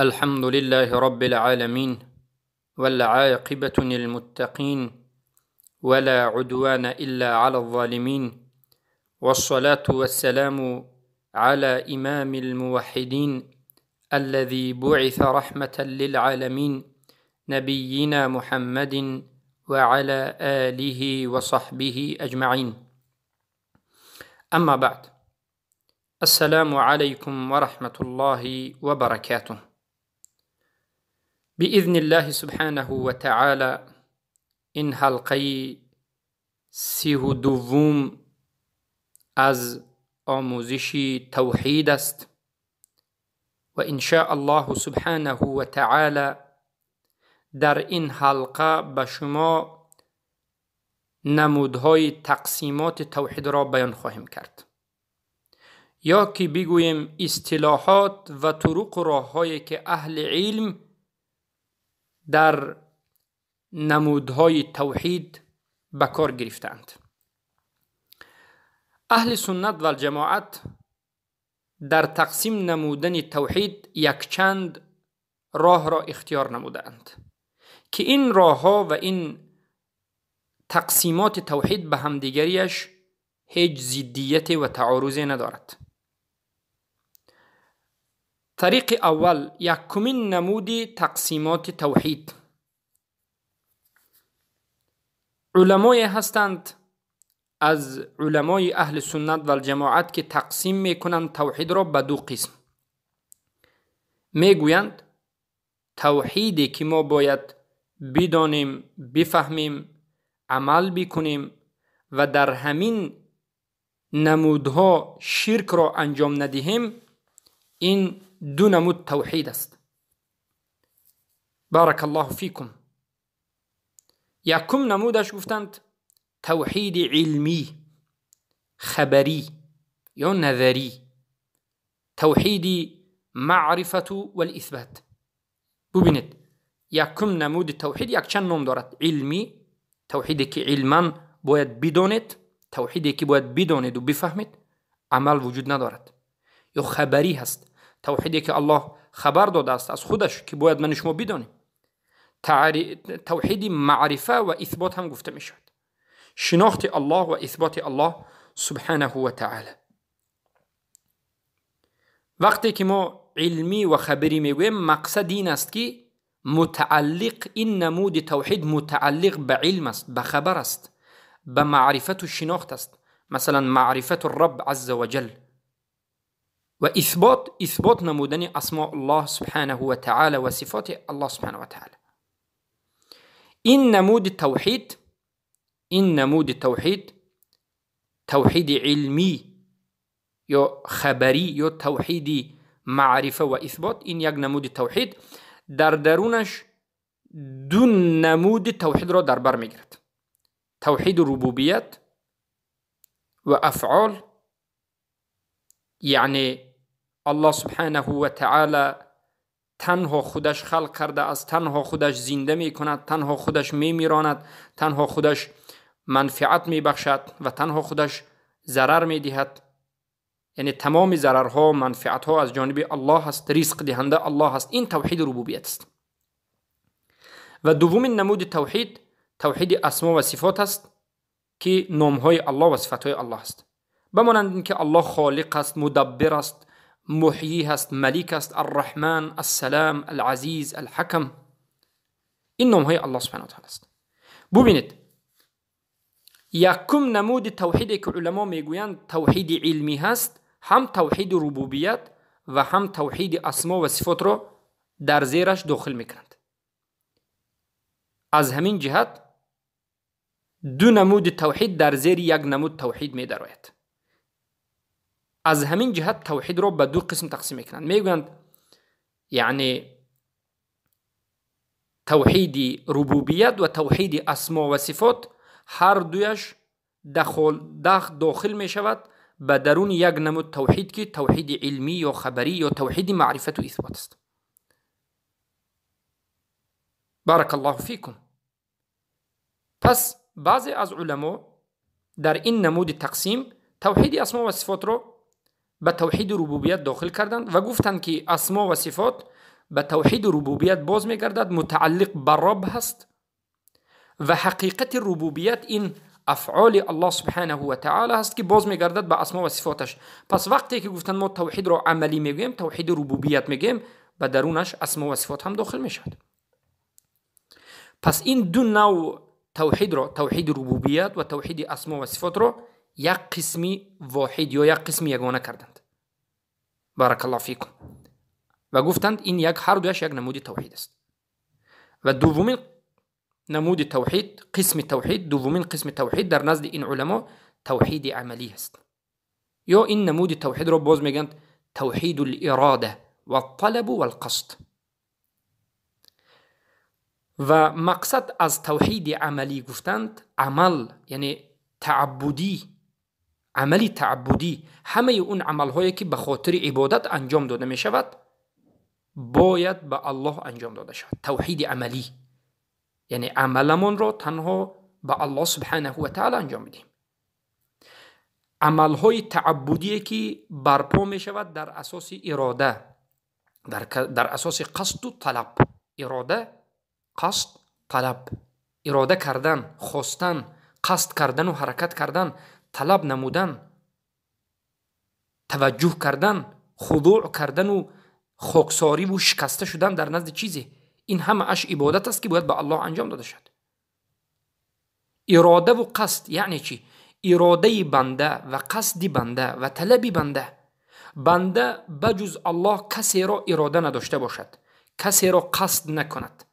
الحمد لله رب العالمين، والعاقبة للمتقين، ولا عدوان إلا على الظالمين، والصلاة والسلام على إمام الموحدين الذي بعث رحمة للعالمين، نبينا محمد وعلى آله وصحبه أجمعين. أما بعد، السلام عليكم ورحمة الله وبركاته. بإذن الله سبحانه وتعالى این حلقه 32 از آموزش توحید است و إن شاء الله سبحانه وتعالى در این حلقه به شما نمودهای تقسیمات توحید را بیان خواهیم کرد، یا که بگوییم اصطلاحات و طرق و راههایی که اهل علم در نمودهای توحید به کار گرفتند. اهل سنت و الجماعت در تقسیم نمودن توحید یکچند راه را اختیار نمودند که این راهها و این تقسیمات توحید به همدیگریش هیچ ضدیت و تعارضی ندارد. طریق اول، یکمین نمود تقسیمات توحید، علمای هستند از علمای اهل سنت و الجماعت که تقسیم میکنند توحید را به دو قسم. میگویند توحیدی که ما باید بدانیم، بفهمیم، عمل بکنیم و در همین نمودها شرک را انجام ندهیم، این دو نمود توحید است. بارک الله فیکم. یکم نمودش گفتند توحید علمی، خبری یا نظری، توحید معرفت و الاثبات. ببینید یکم نمود توحید یک چند نام دارد. علمی، توحیدی که علما باید بدانید، توحیدی که باید بدانید و بفهمید، عمل وجود ندارد. یا خبری هست، توحیدی که الله خبر داده است از خودش که باید من شما بدانیم. توحید معرفه و اثبات هم گفته می شود، شناخت الله و اثبات الله سبحانه و تعالی. وقتی که ما علمی و خبری میگوییم، مقصد این است که متعلق، این نمود توحید متعلق به علم است، به خبر است، به معرفت و شناخت است. مثلا معرفت الرب عز وجل و اثبات، اثبات نمودن اسماء الله سبحانه و تعالی و صفات الله سبحانه و تعالی. این نمود توحید، این نمود توحید، توحید علمی یا خبری یا توحید معرفه و اثبات، این یک نمود توحید در درونش دو نمود توحید را در بر میگیرد: توحید ربوبیت و افعال، یعنی الله سبحانه و تعالی تنها خودش خلق کرده است، تنها خودش زنده می کند، تنها خودش می میراند، تنها خودش منفعت می بخشد و تنها خودش ضرر می دهد. یعنی تمام ضررها منفعتها از جانب الله است، رزق دهنده الله است. این توحید ربوبیت است. و دومین نمود توحید، توحید اسما و صفات است که نامهای الله و صفاتهای الله است. بمانند اینکه الله خالق است، مدبر است، محیی هست، ملک است، الرحمن، السلام، العزیز، الحکم. این نامهای الله سبحانه و تعالی است. ببینید یکم نمود توحیدی که علما میگویند توحید علمی هست، هم توحید ربوبیت و هم توحید اسما و صفات را در زیرش داخل میکنند. از همین جهت دو نمود توحید در زیر یک نمود توحید میدرآید. از همین جهت توحید را به دو قسم تقسیم میکنند. میگویند یعنی توحید ربوبیت و توحید اسما و صفات هر دویش داخل می شود به درون یک نمود توحید که توحید علمی یا خبری یا توحید معرفت و اثبات است. بارک الله فیکم. پس بعضی از علما در این نمود تقسیم توحید اسما و صفات را به توحید ربوبیت داخل کردند و گفتند که اسما و صفات به توحید ربوبیت باز میگردد، متعلق به رب هست و حقیقت ربوبیت این افعال الله سبحانه و تعالی هست که باز میگردد به اسما و صفاتش. پس وقتی که گفتن ما توحید را عملی میگوییم، توحید ربوبیت میگیم، به درونش اسما و صفات هم داخل میشود. پس این دو نوع توحید را، توحید ربوبیت و توحید اسما و صفات را یک قسمی واحد یا یک قسم یگانه کردند. بارک الله فیکم. و گفتند این یک هر دویش یک نمود توحید است. و دومین نمود توحید، قسم توحید، دومین قسم توحید در نزد این علما توحید عملی است. یا این نمود توحید را باز میگند توحید الاراده و الطلب و القصد. و مقصد از توحید عملی گفتند عمل، یعنی تعبدی، عملی تعبدی، همه اون عملهایی که به خاطر عبادت انجام داده می شود باید به الله انجام داده شود. توحید عملی یعنی عملمون را تنها به الله سبحانه و تعالی انجام میدیم. عملهای تعبدی که برپا می شود در اساس اراده، در اساس قصد و طلب. اراده، قصد، طلب. اراده کردن، خواستن، قصد کردن و حرکت کردن، طلب نمودن، توجه کردن، خضوع کردن و خاکساری و شکسته شدن در نزد چیزی، این همه اش عبادت است که باید به الله انجام داده شد. اراده و قصد یعنی چی؟ اراده بنده و قصد بنده و طلب بنده. بنده بجز الله کسی را اراده نداشته باشد، کسی را قصد نکند،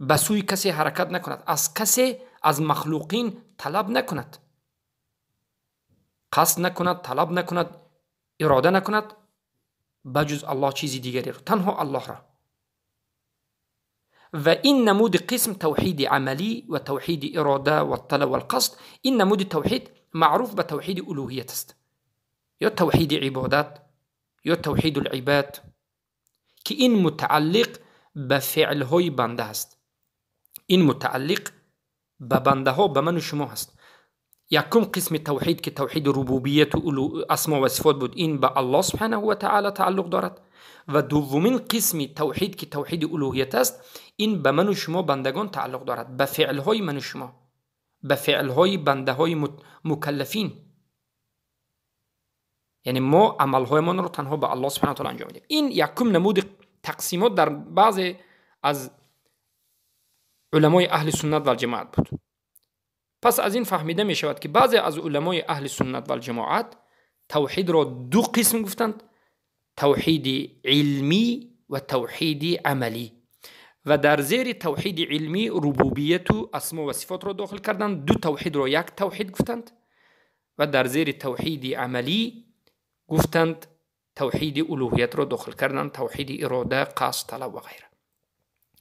به سوی کسی حرکت نکند، از کسی از مخلوقین طلب نکند، قصد نکند، طلب نکند، اراده نکند بجز الله چیزی دیگری را، تنها الله را. و این نمود قسم توحید عملی و توحید اراده و الطلب و القصد، این نمود توحید معروف به توحید الوهیت است، یا توحید عبادت یا توحید العباد، که این متعلق به فعلهای بنده است. این متعلق به بنده ها، به من و شما هست. یکم قسم توحید که توحید ربوبیت و اسما و صفات بود، این به الله سبحانه و تعالی تعلق دارد. و دومین قسم توحید که توحید الوهیت است، این به من و شما بندگان تعلق دارد، به فعلهای من و شما، به فعلهای بنده های مکلفین. یعنی ما عملهایمان رو تنها به الله سبحانه و تعالی انجام میدیم. این یکم نمود تقسیمات در بعض از علمای اهل سنت و الجماعت بود. پس از این فهمیده می شود که بعضی از علمای اهل سنت و الجماعت توحید را دو قسم گفتند، توحید علمی و توحید عملی. و در زیر توحید علمی ربوبیت و اسما و صفات را داخل کردند، دو توحید را یک توحید گفتند. و در زیر توحید عملی گفتند توحید الوهیت را داخل کردند، توحید اراده، قصد، طلب و غیره.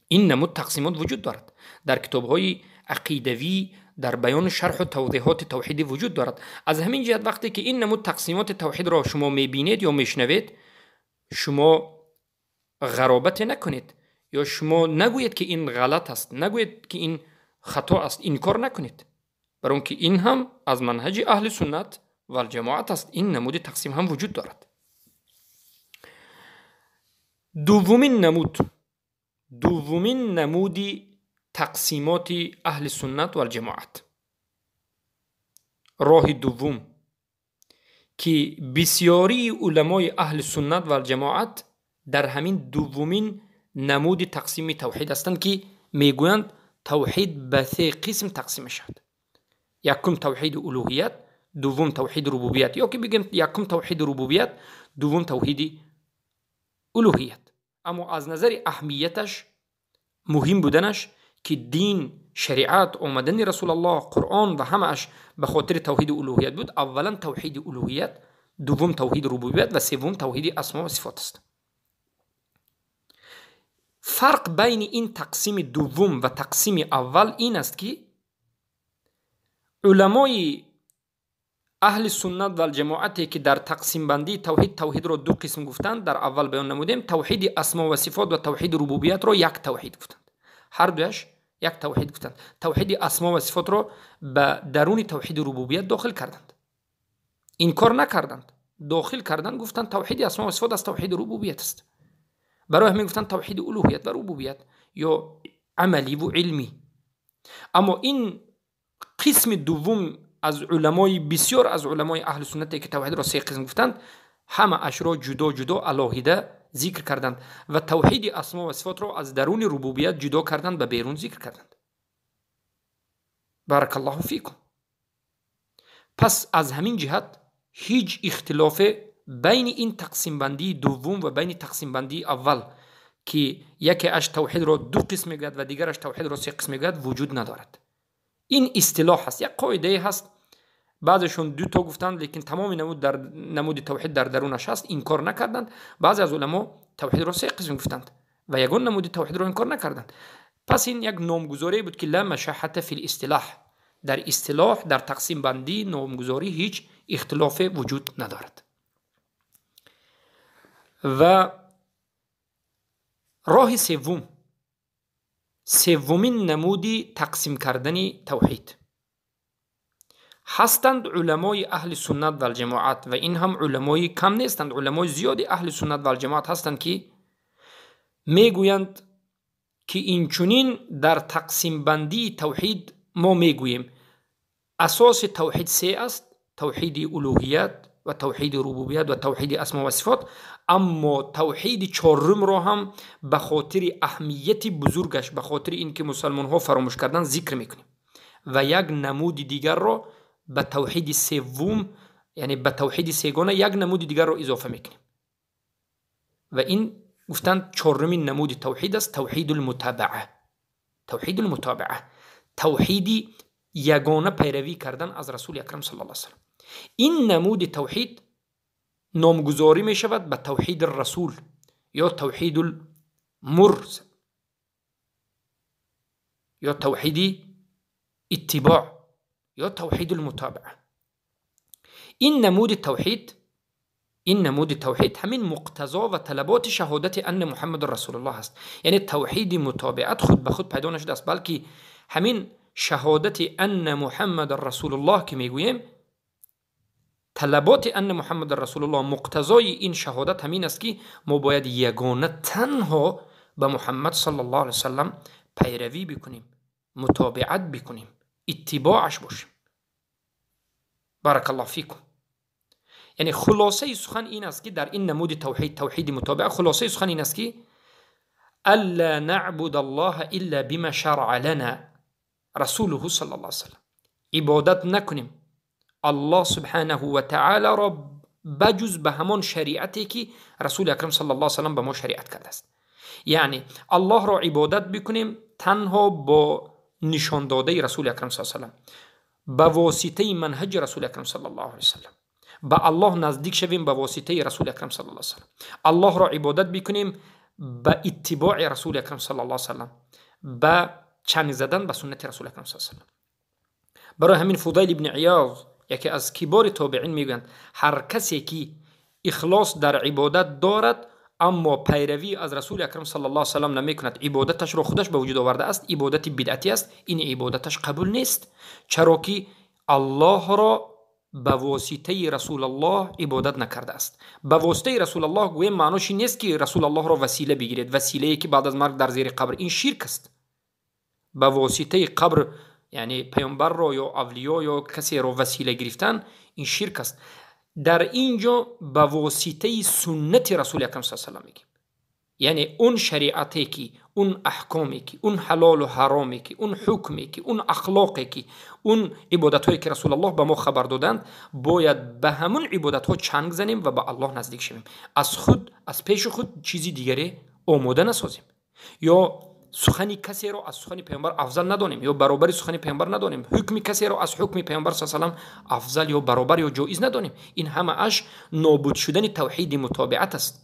این نمود تقسیمات وجود دارد در کتاب‌های عقیدوی، در بیان شرح و توضیحات توحیدی وجود دارد. از همین جهت وقتی که این نمود تقسیمات توحید را شما میبینید یا میشنوید، شما غرابت نکنید یا شما نگویید که این غلط است، نگویید که این خطا است، انکار نکنید، برای اینکه این هم از منهج اهل سنت و الجماعت است. این نمود تقسیم هم وجود دارد. دومین نمود تقسیمات اهل سنت و الجماعت، راه دوم که بسیاری علمای اهل سنت و الجماعت در همین دومین نمود تقسیم توحید هستند که میگویند توحید به سه قسم تقسیم میشود. یکم توحید الوهیت، دوم توحید ربوبیت، یا که بگیم یکم توحید ربوبیت، دوم توحید الوهیت. اما از نظر اهمیتش، مهم بودنش که دین، شریعت، آمدن رسول الله، قرآن و همه‌اش به خاطر توحید الوهیت بود، اولا توحید الوهیت، دوم توحید ربوبیت و سوم توحید اسما و صفات است. فرق بین این تقسیم دوم و تقسیم اول این است که علمای اهل سنت و الجماعتی که در تقسیم بندی توحید را دو قسم گفتند، در اول بیان نمودیم، توحید اسما و صفات و توحید ربوبیت را یک توحید گفتند، هر دویش یک توحید گفتند. توحید اسما و صفات را به درون توحید ربوبیت داخل کردند، انکار نکردند، داخل کردند، گفتند توحید اسما و صفات از توحید ربوبیت است. Барои ҳамин гуфтанд тавҳиди улуҳият ва рубубият ё амалӣ ву илмӣ. Аммо ин қисми дуввум аз уламои бисёр, аз уламои аҳли суннате ки тавҳидро се қисм гуфтанд, ҳамаашро ҷудо ҷудо алоҳида зикр карданд ва тавҳиди асмо ва сифотро аз даруни рубубият ҷудо карданд, ба берун зикр карданд. Баракаллоҳу фикум. Пас аз ҳамин ҷиҳат ҳеҷ ихтилофе байни ин тақсимбандии дуввум ва байни тақсимбандии аввал, ки яке аш тавҳидро ду қисм мегӯяд ва дигараш тавҳидро се қисм мегӯяд, вуҷуд надорад. Ин истилоҳ ҳаст, як қоидае ҳаст. Баъзешон ду то гуфтанд, лекин тамоми намуд дар намуди тавҳид дар дарунаш ҳаст, инкор накарданд. Баъзе аз уламо тавҳидро се қисм гуфтанд ва ягон намуди тавҳидро инкор накарданд. Пас ин як номгузорие буд, ки ла машаҳата фил истилоҳ, дар истилоҳ, дар тақсимбандии номгузорӣ ҳеҷ ихтилофе вуҷуд надорад. Ва роҳи севум, севумин намуди тақсим кардани тавҳид ҳастанд уламои аҳли суннат валҷамоат, ва ин ҳам уламои кам нестанд, уламои зиёди аҳли суннат валҷамоат ҳастанд, ки мегӯянд, ки инчунин дар тақсимбандии тавҳид мо мегӯем асоси тавҳид се аст: тавҳиди улуҳият ва тавҳиди рубубият ва тавҳиди асмо ва сифот. Аммо тавҳиди чорумро ҳам ба хотири аҳамияти бузургаш, ба хотири ин ки мусалмонҳо фаромӯш кардан, зикр мекунем ва як намуди дигарро ба тавҳиди севум, яъне ба тавҳиди сегона як намуди дигарро изофа мекунем. Ва ин гуфтанд чорумин намуди тавҳид аст, тавҳидулмутобаа. Тавҳидулмутобаа, тавҳиди ягона пайравӣ кардан аз Расули акрам саллаллоҳу алайҳи васаллам. Ин намуди тавҳид номгузорӣ мешавад ба тавҳиди расул ё тавҳидул мурсал ё тавҳиди иттибоъ ё тавҳидул мутобаа. Ин намуди тавҳид ҳамин муқтазо ва талаботи шаҳодати анна Муҳаммаду расулуллоҳ аст. Яъне тавҳиди мутобиат худ ба худ пайдо нашудааст, балки ҳамин шаҳодати анна Муҳаммадан расулуллоҳ ки мегӯем, талаботи анна Муҳаммадан расулуллоҳ, муқтазои ин шаҳодат ҳамин аст, ки мо бояд ягона танҳо ба Муҳаммад саллаллоҳу алайҳи васаллам пайравӣ бикунем, мутобиат бикунем, иттибоаш бошем. Баракаллоҳу фикум. Яъне хулосаи сухан ин аст, ки дар ин намуди тавҳид, тавҳиди мутобиа, хулосаи сухан ин аст, ки алла набуд аллоҳа илла бима шаraa лана расулуҳу саллаллоҳу алайҳи васаллам. Ибодат накунем Аллоҳ субҳанаҳу ва таолоро баҷуз ба ҳамон шариате, ки Расули акрам саллаллоҳу алайҳи васаллам ба мо шариат кардааст. Яъне Аллоҳро ибодат бикунем танҳо бо нишондодаи Расули акрам саллаллоҳу алайҳи васаллам, ба воситаи манҳаҷи Расули акрам саллаллоҳу алайҳи васаллам, ба Аллоҳ наздик шавем ба воситаи Расули акрам саллаллоҳу алайҳи васаллам, Аллоҳро ибодат бикунем ба иттибои Расули акрам саллаллоҳу алайҳи васаллам, ба чанг задан ба суннати Расули акрам саллаллоҳу алайҳи васаллам. Барои ҳамин Фудайл ибни Иёз, яке аз кибори тобеин, мегӯянд: ҳар касе ки ихлос дар ибодат дорад, аммо пайравӣ аз Расули акрам саллаллоҳу алайҳи васаллам намекунад, ибодаташро худаш ба вуҷуд овардааст, ибодати бидъатӣ аст, ин ибодаташ қабул нест, чаро ки Аллоҳро ба воситаи Расулаллоҳ ибодат накардааст. Ба воситаи Расулаллоҳ гӯем, маънош ин нест, ки Расулаллоҳро васила бигиред, василае ки баъд аз марг дар зери қабр, ин ширк аст. Ба воситаи қабр, яъне паёмбарро ё авлиё ё касеро васила гирифтан, ин ширк аст. Дар ин ҷо ба воситаи суннати Расули акрам са салам мегӯем, яъне он шариате ки, он аҳкоме ки, он ҳалолу ҳароме ки, он ҳукме ки, он ахлоқе ки, он ибодатҳое ки Расулаллоҳ ба мо хабар доданд, бояд ба ҳамун ибодатҳо чанг занем ва ба Аллоҳ наздик шавем. Аз худ, аз пеши худ чизи дигаре омода насозем ё сухани касеро аз сухани паёмбар афзал надонем ё баробари сухани паёмбар надонем, ҳукми касеро аз ҳукми паёмбар са салам афзал ё баробар ё ҷоиз надонем. Ин ҳамааш нобуд шудани тавҳиди мутобиат аст,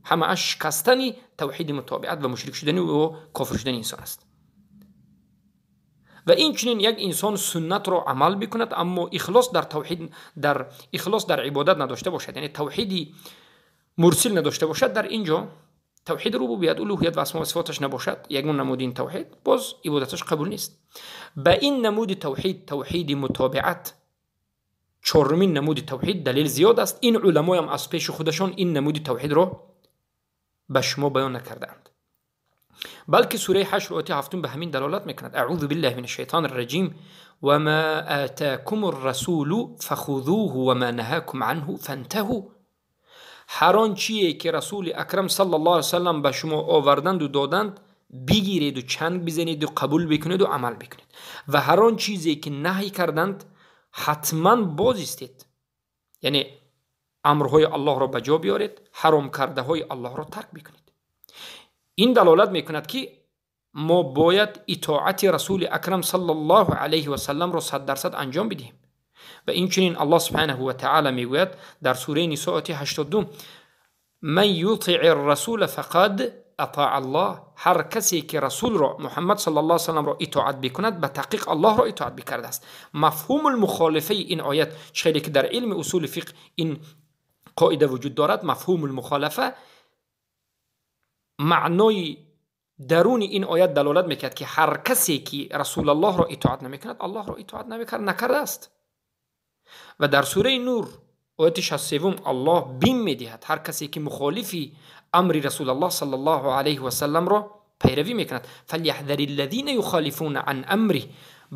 ҳамааш шикастани тавҳиди мутобиат ва мушрик шудани ё кофир шудани инсон аст. Ва инчунин як инсон суннатро амал бикунад, аммо ихлос дар тавҳид, дар ихлос дар ибодат надошта бошад, яъне тавҳиди мурсил надошта бошад, дар ин ҷо тавҳиди рубубият, улуҳият ва асмо ва сифоташ набошад, ягон намуди ин тавҳид, боз ибодаташ қабул нест. Ба ин намуди тавҳид, тавҳиди мутобиат, чорумин намуди тавҳид, далел зиёд аст. Ин уламоям аз пеши худашон ин намуди тавҳидро ба шумо баён накардаанд. Балки сураи ҳашр ояти ҳафтум ба ҳамин далолат мекунад. Аъузу биллаҳи мин ашшайтони рраҷим ва ма атакум ррасулу фахузуҳу ва ма наҳакум анҳу фантаҳу. Ҳар он чие ки расули акрам саллаллоҳу алайҳи васаллам ба шумо оварданду доданд, бигиреду чанг бизанеду қабул бикунеду амал бикунед. Ва ҳар он чизе ки наҳй карданд, ҳатман боз истед. Яъне амрҳои Аллоҳро ба ҷо биёред, ҳаром кардаҳои Аллоҳро тарк бикунед. Ин далолат мекунад, ки мо бояд итоати расули акрам саллаллоҳу алайҳи васалламро 100% анҷом бидиҳем. Ва инчунин Аллоҳ субҳанаҳу ва таъала мегӯяд дар сураи Нисо ояти 82: ман ютиъи ррасула фақад атаа Аллоҳ. Ҳар касе ки расулро Муҳаммад саллаллоҳу алайҳи васалламро итоат бикунад, ба таҳқиқ Аллоҳро итоат бикардааст. Мафҳуму мухолифаи ин оят, чӣ хеле ки дар илми усули фиқҳ ин қоида вуҷуд дорад, мафҳуму мухолафа маънои даруни ин оят далолат мекунад, ки ҳар касе ки расулаллоҳро итоат намекунад, Аллоҳро итоат накардааст. Ва дар сураи Нур ояти 63 Аллоҳ бим медиҳад ҳар касе ки мухолифи амри расулаллоҳ саллаллоҳу алайҳи васалламро пайравӣ мекунад. Фаляҳзари аллазина юхолифуна ан амриҳ.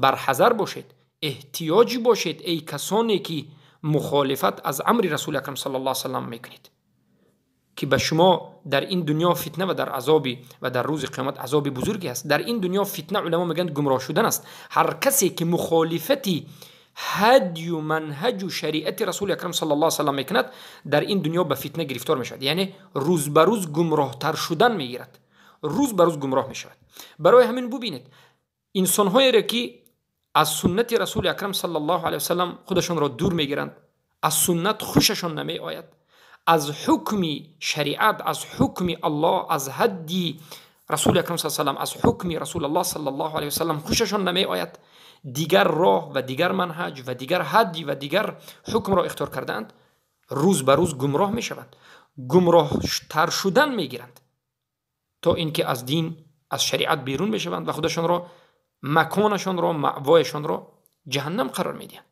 Барҳазар бошед, эҳтиёҷ бошед, эй касоне ки мухолифат аз амри расули акрам саллаллоҳу алайҳи васаллам мекунед, ки ба шумо дар ин дунё фитна ва дар азоби ва дар рӯзи қиёмат азоби бузурге аст. Дар ин дунё фитна, уламо мегӯянд, гумроҳ шудан аст. Ҳар касе ки мухолифати ҳадю манҳаҷу шариати расули акрам саллаллоҳу алайҳи васаллам мекунад, дар ин дунё ба фитна гирифтор мешавад, яъне рӯз ба рӯз гумроҳтар шудан мегирад, рӯз ба рӯз гумроҳ мешавад. Барои ҳамин бубинед инсонҳоеро, ки аз суннати расули акрам саллаллоҳу алайҳи васаллам худашонро дур мегиранд, аз суннат хушашон намеояд, аз ҳукми шариат, аз ҳукми Аллоҳ, аз ҳадди расули акрам саллаллоҳу, аз ҳукми расулаллоҳ саллаллоҳу алайҳи васаллам хушашон намеояд, дигар роҳ ва дигар манҳаҷ ва дигар ҳадди ва дигар ҳукмро ихтиёр кардаанд, рӯз ба рӯз гумроҳ мешаванд, гумроҳтар шудан мегиранд, то ин ки аз дин, аз шариат берун мешаванд ва худашонро, маконашонро, маъвояшонро ҷаҳаннам қарор медиҳанд.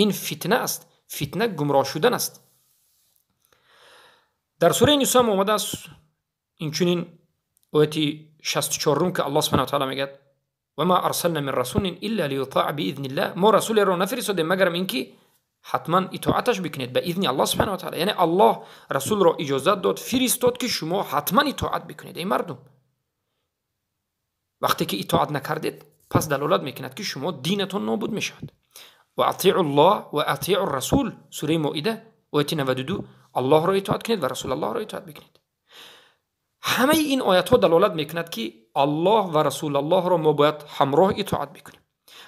Ин фитна аст, фитна гумроҳ шудан аст. Дар сураи Нисо ҳам омадааст инчунин ояти 64-ум, ки Аллоҳ субҳанаҳу ва таъала мегӯяд: ва ма арсална мин расулин илла лиютаъа биизниллаҳ. Мо расулеро нафиристодем, магарам ин ки ҳатман итоаташ бикунед ба изни Аллоҳ субҳанаҳу ва таъала. Яъне Аллоҳ расулро иҷозат дод, фиристод, ки шумо ҳатман итоат бикунед, эй мардум. Вақте ки итоат накардед, пас далолат мекунад, ки шумо динатон нобуд мешавад. Ва атиъу ллоҳ ва атиъу расул, сураи Моида ояти 92. Аллоҳро итоат кунед ва расулаллоҳро итоат бикунед. Ҳамаи ин оятҳо далолат мекунад, ки Аллоҳ ва расулаллоҳро мо бояд ҳамроҳ итоат бикунем.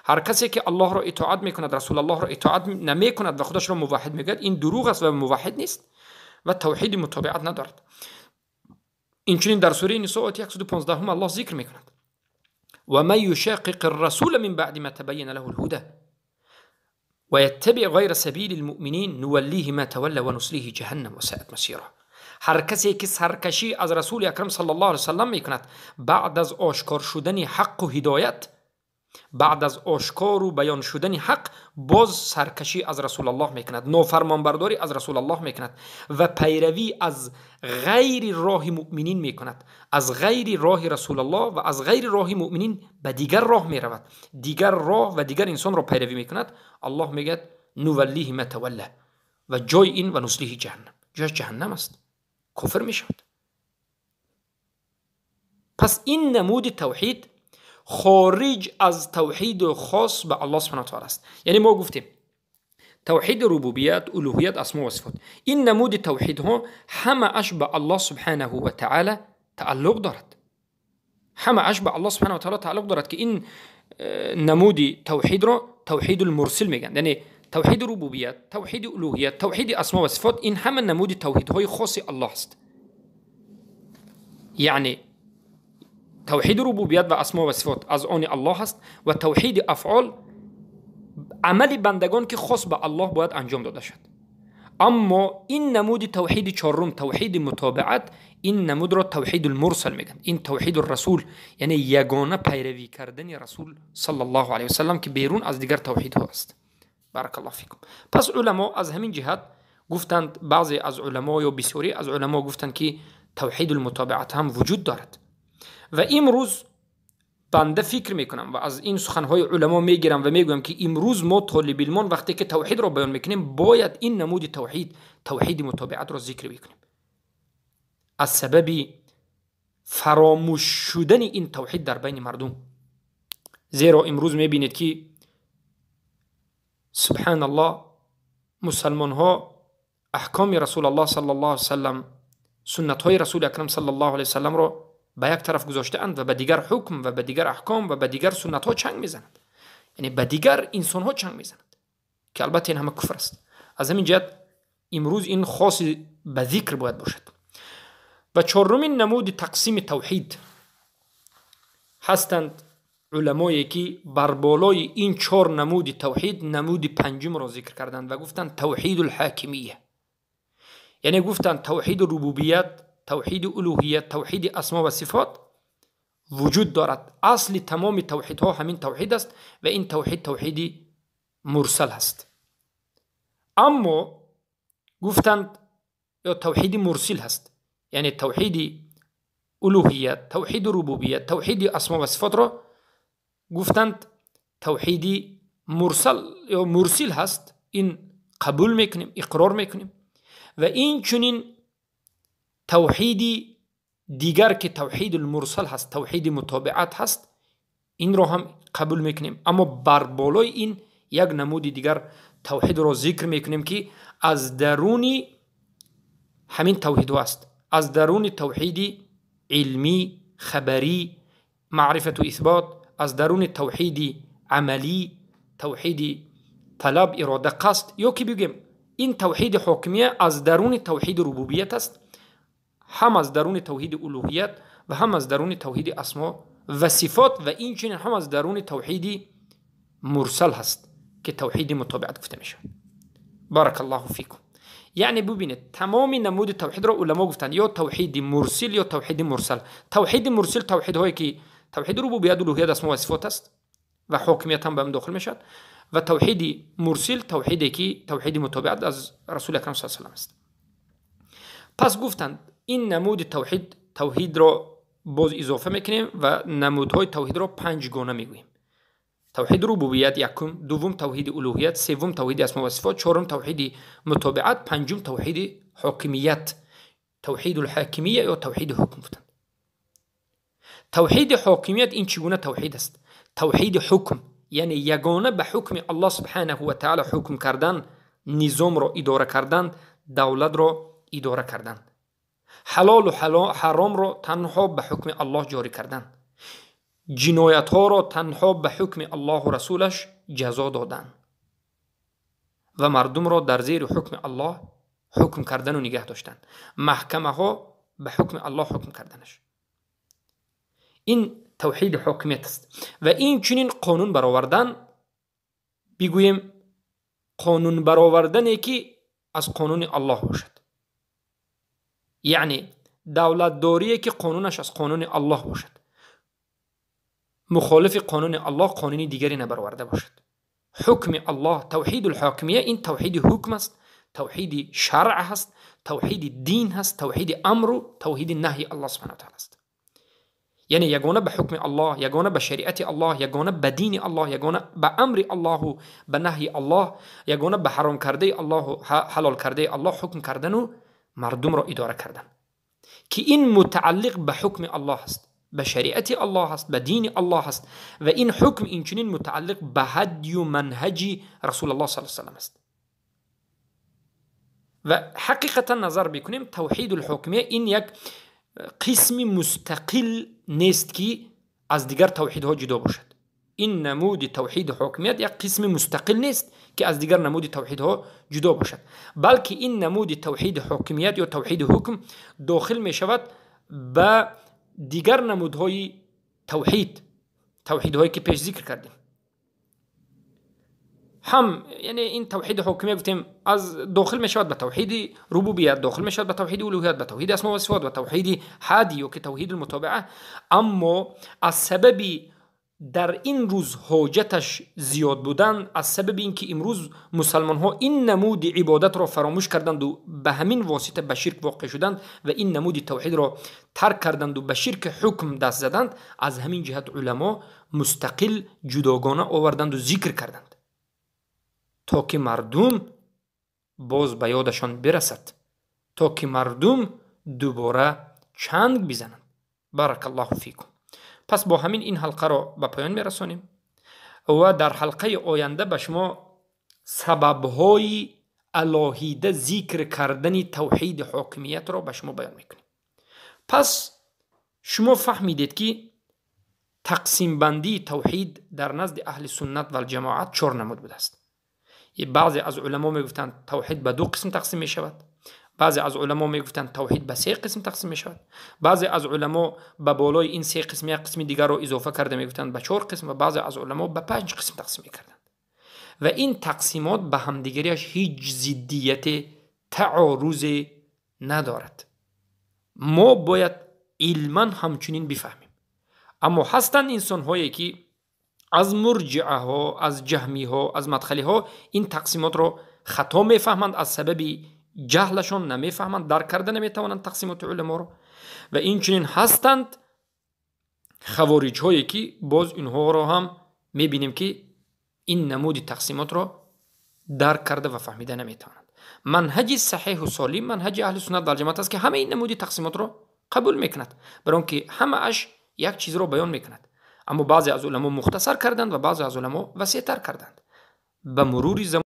Ҳар касе ки Аллоҳро итоат мекунад, расулаллоҳро итоат намекунад ва худашро муваҳҳид мегӯяд, ин дурӯғ аст ва муваҳҳид нест ва тавҳиди мутобиат надорад. Инчунин дар сураи Нисо ояти 115 Аллоҳ зикр мекунад: ва ман юшақиқи ррасула мин баъди ма табайяна лаҳу лҳуда ва яттабиъ ғайра сабили лмуъминин нуваллиҳи ма тавалла ва нуслиҳи ҷаҳаннам ва саат масира. Ҳар касе ки саркашӣ аз расули акрам саллаллоҳу алайҳи васаллам мекунад баъд аз ошкор шудани ҳаққу ҳидоят, баъд аз ошкору баён шудани ҳақ, боз саркашӣ аз расулаллоҳ мекунад, нофармонбардорӣ аз расулаллоҳ мекунад ва пайравӣ аз ғайри роҳи муъминин мекунад, аз ғайри роҳи расулаллоҳ ва аз ғайри роҳи муъминин ба дигар роҳ меравад, дигар роҳ ва дигар инсонро пайравӣ мекунад, Аллоҳ мегӯяд: нуваллиҳи ма тавалла, ва ҷои ин ва нуслиҳи ҷаҳаннам, ҷояш ҷаҳаннам аст, кофир мешавад. Пас ин намуди тавҳид хориҷ аз тавҳиду хос ба Аллоҳ субҳанаҳу ва таъала аст. Яъне мо гуфтем тавҳиди рубубият, улуҳият, асмо ва сифот, ин намуди тавҳидҳо ҳамааш ба Аллоҳ субҳанаҳу ва таъала тааллуқ дорад, ҳамааш ба Аллоҳ субҳанаҳу ва таъала тааллуқ дорад, ки ин намуди тавҳидро тавҳидул мурсил мегӯянд. Яъне тавҳиди рубубият, тавҳиди улуҳият, тавҳиди асмо ва сифот, ин ҳама намуди тавҳидҳои хоси Аллоҳ аст. Яъне тавҳиди рубубият ва асмо ва сифот аз они Аллоҳ аст ва тавҳиди афъол амали бандагон, ки хос ба Аллоҳ бояд анҷом дода шавад. Аммо ин намуди тавҳиди чорум, тавҳиди мутобиат, ин намудро тавҳидул мурсал мегӯянд, ин тавҳиду расул, яъне ягона пайравӣ кардани расул саллаллоҳу алайҳи васаллам, ки берун аз дигар тавҳидҳо аст. Баракаллоҳу фикум. Пас уламо аз ҳамин ҷиҳат гуфтанд, баъзе аз уламо ё бисёре аз уламо гуфтанд, ки توحید المتابعت هم وجود دارد. و امروز بنده فکر میکنم و از این سخنهای علما میگیرم و میگویم که امروز ما طالب علمان وقتی که توحید را بیان میکنیم باید این نمود توحید، توحید متابعت را ذکر بکنیم. از سبب فراموش شدن این توحید در بین مردم، زیرا امروز میبینید که سبحان الله مسلمان ها احکام رسول الله صلی الله علیه وسلم، سنت های رسول اکرم صلی الله علیه وسلم را به یک طرف گذاشته اند و به دیگر حکم و به دیگر احکام و به دیگر سنت ها چنگ میزنند، یعنی به دیگر انسان ها چنگ میزنند که البته این همه کفر است. از همین جهت امروز این خاص به ذکر باید باشد. و چهارمین نمود تقسیم توحید هستند علمایی که بر بالای این چهار نمود توحید نمود پنجم را ذکر کردند و گفتند توحید الحاکمیه، یعنی گفتند توحید ربوبیت، توحید الوهیت، توحید اسما و صفات وجود دارد. اصل تمام توحیدها همین توحید است و این توحید توحید مرسل است. اما گفتند یا توحید مرسل هست، یعنی توحید الوهیت، توحید ربوبیت، توحید اسما و صفات را گفتند توحید مرسل یا مرسل هست، این قبول میکنیم، اقرار میکنیم. و این چنین توحید دیگر که توحید المرسل هست، توحید متابعت هست، این را هم قبول میکنیم. اما بر بالای این یک نمود دیگر توحید را ذکر میکنیم که از درون همین توحید است، از درون توحید علمی، خبری، معرفت و اثبات، از درون توحید عملی، توحید طلب، اراده، قصد، یا که بگیم این توحید حاکمیه از درون توحید ربوبیت است، هم از درون توحید الوهیت و هم از درون توحید اسما و صفات و این چنین هم از درون توحید مرسل هست که توحید متابعت گفته میشه. بارک الله فیکم. یعنی ببینید تمام نمود توحید را علما گفتند یا توحید مرسل یا توحید مرسل. توحید مرسل توحید هایی که توحید ربوبیت، الوهیت، اسما و صفات است و حاکمیت هم به هم داخل میشد، و توحید مرسل توحیدی که توحید متابعت از رسول اکرم صلی الله علیه و سلم است. پس گفتند این نمود توحید، توحید را باز اضافه میکنیم و نمودهای توحید را پنج گانه میگوییم. توحید ربوبیت یکم، دوم توحید الوهیت، سوم توحید اسما و صفات، چهارم توحید متابعت، پنجم توحید حاکمیت، توحید الحاکمیه یا توحید حکم گفتند. توحید حاکمیت این چگونه توحید است؟ توحید حکم، یعنی یگانه به حکم الله سبحانه و تعالی حکم کردن، نظام را اداره کردن، دولت را اداره کردن، حلال و حرام را تنها به حکم الله جاری کردن، جنایت ها را تنها به حکم الله و رسولش جزا دادن و مردم را در زیر حکم الله حکم کردن و نگه داشتن، محکمه ها به حکم الله حکم کردنش. این توحید حاکمیت است. و این چنین قانون برآوردن، بگوییم قانون برآوردن که از قانون الله باشد، یعنی دولت داریه که قانونش از قانون الله باشد، مخالف قانون الله قانون دیگری نبرآورده باشد. حکم الله، توحید الحاکمیه، این توحید حکم است، توحید شرع هست، توحید دین هست، توحید امر و توحید نهی الله سبحانه و تعالی است. یعنی یگانه به حکم الله، یگانه به شریعت الله، یگانه به دین الله، یگانه به امر الله و به نهی الله، یگانه به حرام کرده الله و حلال کرده الله حکم کردن و مردم را اداره کردن، که این متعلق به حکم الله است، به شریعت الله است، به دین الله است. و این حکم این چنین متعلق به هدی و منهج رسول الله صلی الله علیه و سلم است. و حقیقتا نظر بکنیم توحید الحکمیه این یک قسم مستقل نیست که از دیگر توحیدها جدا باشد. این نمود توحید حاکمیت یک قسم مستقل نیست که از دیگر نمود توحیدها جدا باشد، بلکه این نمود توحید حاکمیت یا توحید حکم داخل می شود به دیگر نمودهای توحید، توحیدهایی که پیش ذکر کردیم. هم یعنی این توحید حاکمیت گفتیم از داخل می شود به توحید ربوبیت، داخل می شود به توحید الوهیت، به توحید اسما و صفات و توحید هدی و که توحید المتابعه. اما از سبب Дар ин рӯз ҳоҷаташ зиёд будан аз сабаби ин ки имрӯз мусалмонҳо ин намуди ибодатро фаромӯш карданду ба ҳамин восита ба ширк воқеъ шуданд ва ин намуди тавҳидро тарк карданду ба ширки ҳукм даст заданд, аз ҳамин ҷиҳат уламо мустақил ҷудогона оварданду зикр карданд, то ки мардум боз ба ёдашон бирасад, то ки мардум дубора чанг бизананд. Баракаллоҳу фикум. Пас бо ҳамин ин ҳалқаро ба поён мерасонем ва дар ҳалқаи оянда ба шумо сабабҳои алоҳида зикр кардани тавҳиди ҳокимиятро ба шумо баён мекунем. Пас шумо фаҳмидед, ки тақсимбандии тавҳид дар назди аҳли суннат валҷамоат чор намуд будааст. Баъзе аз уламо мегуфтанд, тавҳид ба ду қисм тақсим мешавад, баъзе аз уламо мегуфтанд, тавҳид ба се қисм тақсим мешавад, баъзе аз уламо ба болои ин се қисм як қисми дигарро изофа карда мегуфтанд ба чор қисм ва баъзе аз уламо ба панҷ қисм тақсим мекарданд. Ва ин тақсимот ба ҳамдигариаш ҳеҷ зиддияте, таорузе надорад. Мо бояд илман ҳамчунин бифаҳмем. Аммо ҳастанд инсонҳое, ки аз мурҷиаҳо, аз ҷаҳмиҳо, аз мадхалиҳо ин тақсимотро хато мефаҳманд, аз сабаби ҷаҳлашон намефаҳманд, дарк карда наметавонанд тақсимоти уламоро. Ва инчунин ҳастанд хавориҷҳое, ки боз инҳоро ҳам мебинем, ки ин намуди тақсимотро дарк карда ва фаҳмида наметавонанд. Манҳаҷи саҳеҳу солим манҳаҷи аҳли суннат валҷамоат аст, ки ҳамаи ин намуди тақсимотро қабул мекунад, баро он ки ҳамааш як чизро баён мекунад. Аммо баъзе аз уламо мухтасар карданд ва баъзе аз уламо васеътар карданд. Ба мурури замон